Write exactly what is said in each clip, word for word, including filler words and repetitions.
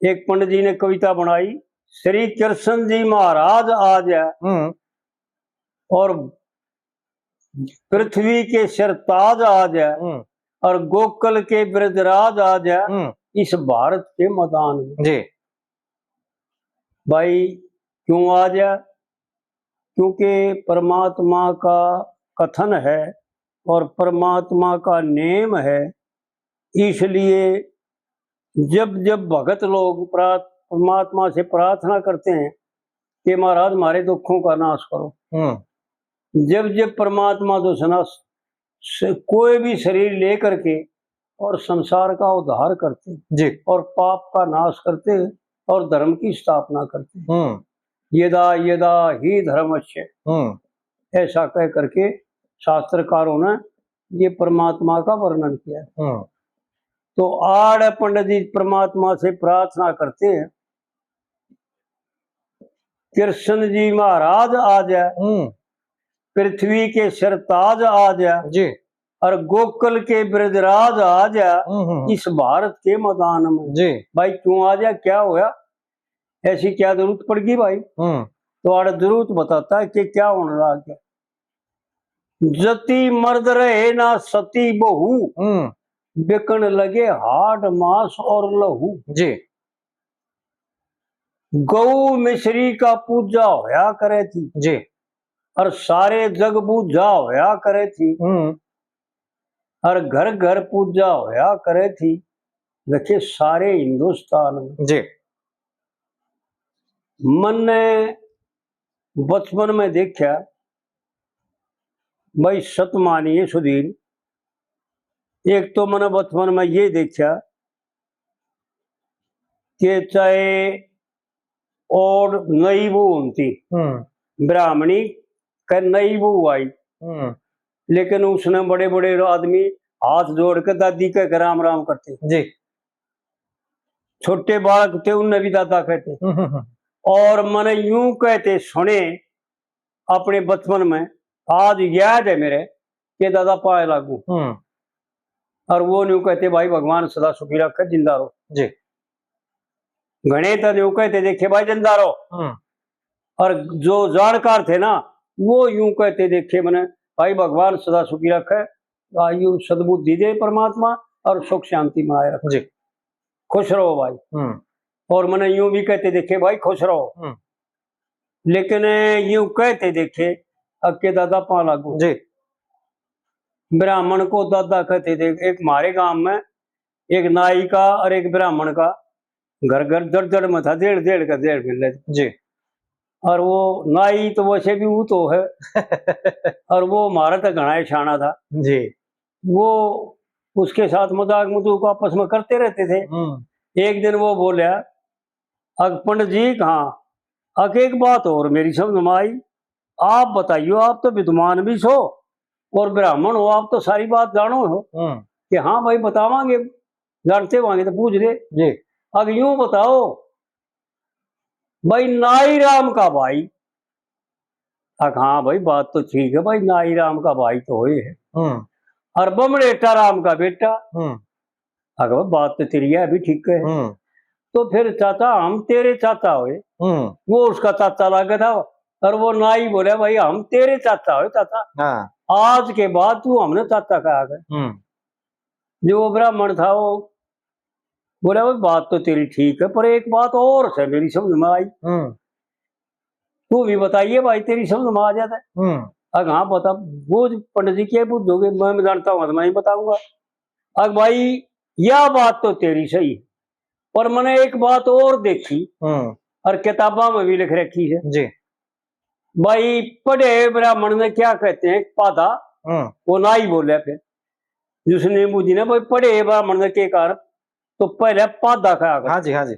एक पंडित जी ने कविता बनाई, "श्री कृष्ण जी महाराज आ जाए हम्म। और पृथ्वी के सिर ताज आ जाए हम्म। और गोकुल के ब्रजराज आ जाए हम्म। इस भारत के मैदान में।" जी। भाई, क्यों आ जाए? क्योंकि परमात्मा का कथन है और परमात्मा का नेम है, इसलिए जब जब भगत लोग प्रार्थ-, परमात्मा से प्रार्थना करते हैं कि महाराज, हमारे दुखों का नाश करो, हम्म। जब जब परमात्मा जो है ना, स-, कोई भी शरीर लेकर के और संसार का उद्धार करते हैं जी। और पाप का नाश करते हैं और धर्म की स्थापना करते हैं। हम्म। यदा यदा ही धर्मस्य, हम्म। ऐसा कह करके शास्त्रकारों ने ये परमात्मा का वर्णन किया है। हम्म। तो आड़ पंडित जी परमात्मा से प्रार्थना करते हैं, कृष्ण जी महाराज आ जाए, हम्म। पृथ्वी के सिर ताज आ जाए जी। और गोकुल के ब्रजराज आ जाए हम्म, हम्म, हम्म। इस भारत के मैदान में। जी। भाई, क्यों आ जाए, क्या होया, ऐसी क्या जरूरत पड़ गई भाई? हम्म। तो आड़ जरूरत बताता है कि क्या होने लग गया। जति मर्द रहे ना सती बहू, हम्म। बिकन लगे हाड मांस और लहू। जी। गौ मिश्री का पूजा होया करे थी जी। और सारे जग बूझा होया करे थी हम्म। और घर घर पूजा होया करे थी। देखिए, सारे हिंदुस्तान में जी। मन्ने बचपन में देखा, भाई, सत मानिए सुधीर, एक तो मैंने बचपन में ये देखा कि चाहे और नई बहू होती, हम्म। ब्राह्मणी का नई बहू आई, हम्म। लेकिन उसने बड़े बड़े आदमी हाथ जोड़ के दादी कह के राम राम करते। जी। छोटे बालक थे, उनने भी दादा कहते। हम्म, हम्म, हम्म। और मैंने यूं कहते सुने अपने बचपन में, आज याद है मेरे, कि दादा पाए लागू। हम्म। और वो न्यू कहते, "भाई, भगवान सदा सुखी रखे, जिंदा रहो।" जी। घणे तो न्यू कहते देखे, "भाई, जिंदा रहो।" हम्म। और जो जानकार थे ना, वो यूं कहते देखे मैंने, "भाई, भगवान सदा सुखी रखे, आयु सद्बुद्धि दे परमात्मा और सुख शांति बनाए रखे। जी। खुश रहो भाई।" हम्म। और मैंने यूं भी कहते देखे, "भाई, खुश रहो।" हम्म। लेकिन यूं कहते देखे, अक्के दादा पा लागू। जी। ब्राह्मण को दादा कहते देख, एक हमारे गांव में एक नाई का और एक ब्राह्मण का घर घर जड़ जड़ में था, डेढ़ डेढ़ का डेढ़ मिले। जी। और वो नाई तो वैसे भी वो तो है और वो हमारा तो घणा ही शाना था। जी। वो उसके साथ मजाक मजूक आपस में करते रहते थे। हम्म। एक दिन वो बोला, "अक पंडित जी, कहाँ अक एक बात और मेरी समझ में आई, आप बताइयो, आप तो विद्वान भी सो और ब्राह्मण हो, आप तो सारी बात जानो हो हम्म। कि हाँ भाई, बतावांगे, जानते होंगे तो पूछ ले। जी। अक यूं बताओ भाई, नाई राम का भाई।" अक हाँ भाई, बात तो ठीक है भाई, नाई राम का भाई तो होए है। हम्म। और बमड़ेटा राम का बेटा। हम्म। अक भाई, बात तो तेरी है भी ठीक है। हम्म। तो फिर चाचा, हम तेरे चाचा होए। हम्म। वो उसका चाचा लागे था। और वो नाई बोले, "भाई, हम तेरे चाचा होए चाचा। हाँ। आज के बाद तू हमने चाचा कहा कर।" हम्म। जो वो ब्राह्मण था, वो बोला, "भाई, बात तो तेरी ठीक है, पर एक बात और से मेरी समझ में आई।" हम्म। "तू भी बताइए भाई, तेरी समझ में आ जाता है।" हम्म। अक हाँ, बता, वो जो पंडित जी क्या पूछोगे, मैं, मैं जानता हूँ तो मैं ही बताऊंगा। अक भाई, यह बात तो तेरी सही, पर मैंने एक बात और देखी हम्म। और किताबा में भी लिख रखी है। जी। भाई, पढ़े ब्राह्मण ने क्या कहते हैं, पादा, हम्म। वो नाई बोले फिर। जिसने बूझी ना भाई, पढ़े ब्राह्मण ने के कारण, तो पहले पादा कहा कर। हाँ जी, हाँ जी।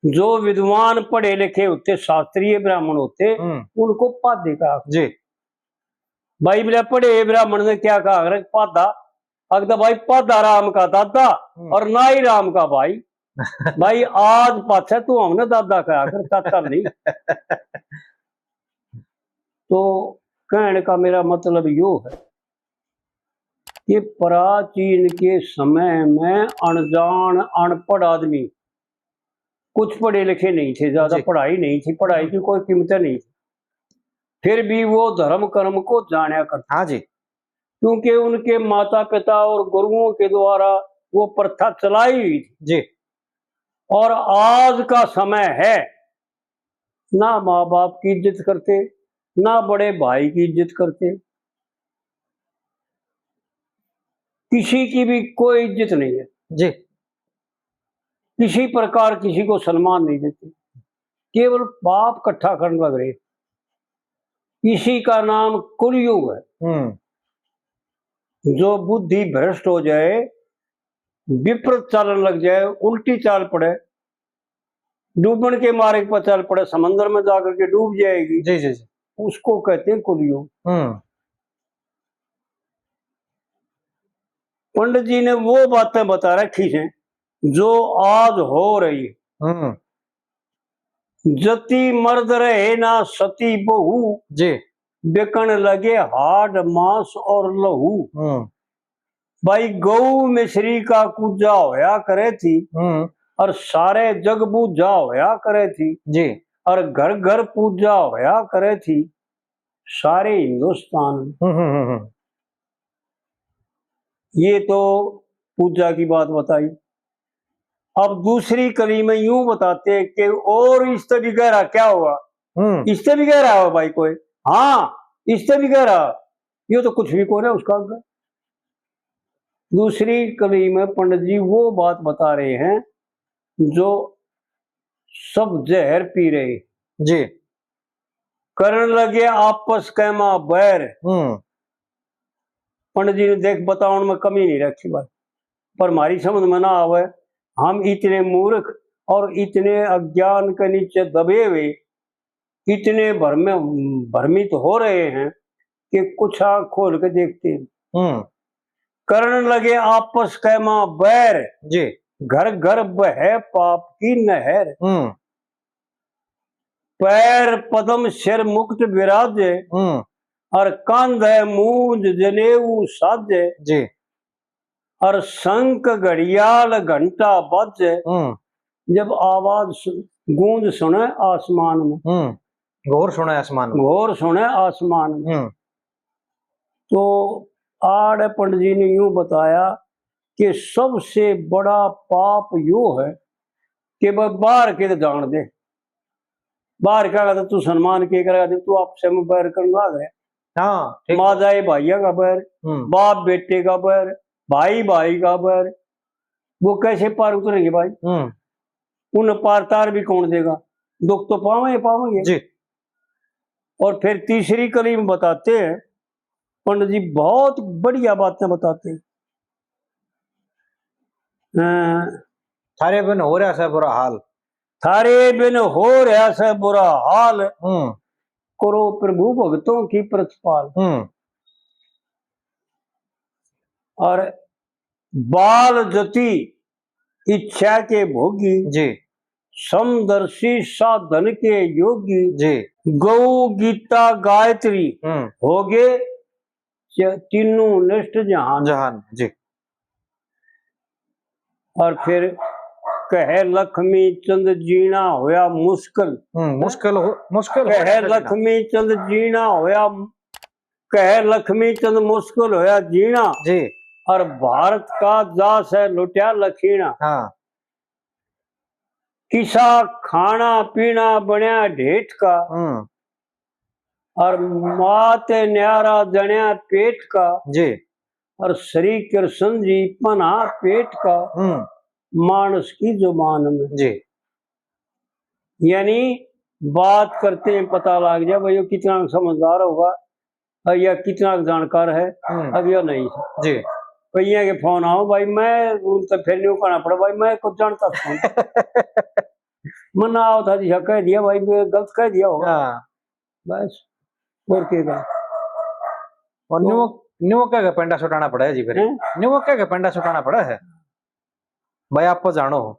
जो विद्वान पढ़े लिखे होते, शास्त्रीय ब्राह्मण होते, हम्म। उनको पादे कहा कर। जी। भाई, बोले, पढ़े ब्राह्मण ने क्या कहा कर, पादा। अक तो भाई, पादा राम का दादा हम्म। और नाई राम का भाई। भाई, आज पाछे तू हमने दादा कहा कर, चाचा नहीं। तो कहने का मेरा मतलब यो है कि प्राचीन के समय में अनजान, अनपढ़ आदमी कुछ पढ़े लिखे नहीं थे, ज्यादा जी। पढ़ाई नहीं थी, पढ़ाई की कोई कीमत नहीं थी, फिर भी वो धर्म कर्म को जाना करते। हाँ जी। क्योंकि उनके माता पिता और गुरुओं के द्वारा वो प्रथा चलाई हुई थी। जी। और आज का समय है, ना माँ बाप की इज्जत करते, ना बड़े भाई की इज्जत करते, किसी की भी कोई इज्जत नहीं है जी। किसी प्रकार किसी को सम्मान नहीं देते, केवल पाप इकट्ठा करने लग रहे। इसी का नाम कलयुग है। हम्म। जो बुद्धि भ्रष्ट हो जाए, विपरीत चालन लग जाए, उल्टी चाल पड़े, डूबण के मार्ग पर चल पड़े, समंदर में जाकर के डूब जाएगी, जी, जी, जी। उसको कहते हैं कलयुग। हम्म। पंडित जी ने वो बातें बता रखी हैं जो आज हो रही है। हम्म। जति मर्द रहे ना सती बहू, जी। बिकन लगे हाड मांस और लहू। हम्म। भाई, गऊ मिश्री का कूजा होया करे थी, हम्म। और सारे जग बूझा होया करे थी, जी। और घर घर पूजा होया करे थी, सारे हिंदुस्तान में। हम्म, हम्म, हम्म, हम्म। ये तो पूजा की बात बताई। अब दूसरी कली में यूं बताते हैं कि और इससे भी गहरा क्या हुआ? हम्म। इससे भी गहरा हुआ भाई कोई? हाँ, इससे भी गहरा। ये तो कुछ भी कोई ना उसका आगे। दूसरी कली में पंडित जी वो बात बता रहे हैं जो सब जहर पी रहे। जी। करण लगे आपस कैमा बैर। हम्म। पंडित जी ने देख बतावन में कमी नहीं रखी भाई, पर हमारी समझ में ना आवे। हम इतने मूर्ख और इतने अज्ञान के नीचे दबे हुए, इतने भ्रम, भ्रमित हो रहे हैं कि कुछ आंख खोल के देखते हैं। हम्म। करण लगे आपस कैमा बैर, जी। घर घर बहे पाप की नहर। हम्म। पैर पद्म सिर मुकुट विराजे, हम्म। और कांधे मूंज जनेऊ साजे, जी। और शंख घड़ियाल घंटा बाजे, हम्म। जब आवाज सु-, गूंज सुने आसमान में। हम्म। घोर सुने आसमान में। घोर सुने आसमान में। हम्म। तो आड़े पंडित जी ने यूं बताया कि सबसे बड़ा पाप यो है कि वह बाहर के तो जान दे, बाहर क्या कहता, तू सम्मान के करेगा जब तू आपस में बैर करने लाग रहा है। हाँ, ठीक। माँ जाए भाइया का बैर, हम्म। बाप बेटे का बैर, भाई भाई का बैर, वो कैसे पार उतरेंगे भाई? हम्म। उन पार तार भी कौन देगा? दुख तो पावेंगे, पावेंगे। जी। और फिर तीसरी कली में बताते हैं, पंडित जी बहुत बढ़िया बातें बताते हैं। अ, थारे बिन हो रहा से बुरा हाल। थारे बिन हो रहा से बुरा हाल। हम्म। करो प्रभु भक्तों की प्रतिपाल। हम्म। और बाल जति इच्छा के भोगी, जी। समदर्शी साधन के योगी, जी। गौ गीता गायत्री, हम्म। होगे च-, तीनों नष्ट जहान। जहान, जी। और फिर कहे लक्ष्मी चंद जीना होया मुश्किल। हम्म, मुश्किल हो, मुश्किल हो कहे रहा है जीना। लक्ष्मी चंद जीना होया, कहे लक्ष्मी चंद मुश्किल होया जीना। जी। और भारत का जा से लुटिया लखीना। हाँ। किसा खाना पीना बनया ढेठ का। हम्म। और मात न्यारा जण्या पेट का। जी। और श्री कृष्ण जी पना पेट का। हम्म। मानस की जुबान में। जी। यानी बात करते हैं पता लग जाए भाई, वो कितना समझदार होगा और या कितना जानकार है। हम्म। अब यह नहीं है। जी। कईया के फोन आओ भाई, मैं उन तक फिर न्यू कहना पड़ा भाई, मैं कुछ जानता था। मन्ना आओ था जी, हाँ, कह दिया भाई, मैं गलत कह दिया होगा। हाँ। बस, और के का? और तो न्यू, न्यू कह के पेंडा छुटाना पड़ा है जी फिर। हैं? न्यू कह के पेंडा छुटाना पड़ा है। भाई, आप जानो हो।